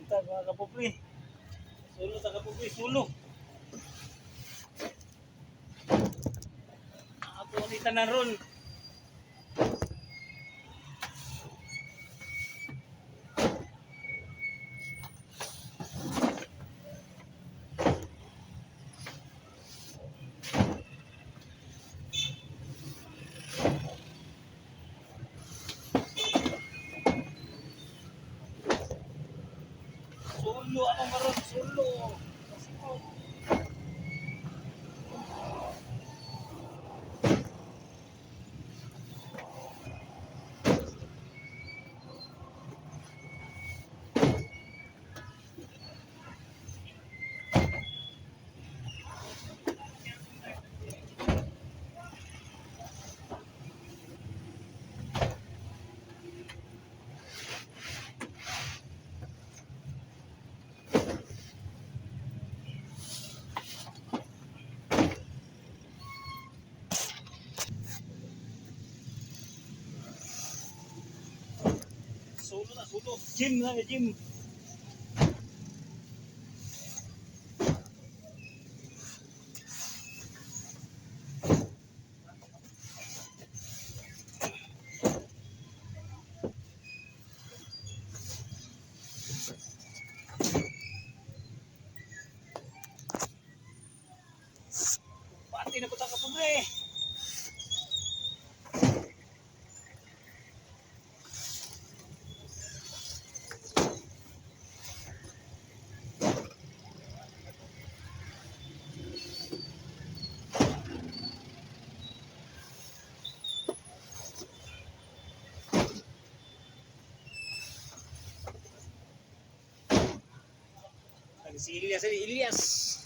Ta mga kapobre. Sulo ta, kapobre, sulo. Ato ni tanan ron. Sulo ako karon, sulo. Sulo na, sulo. Gym na, gym. Pati na ko ta, kapobre. Si Elias, si Elias.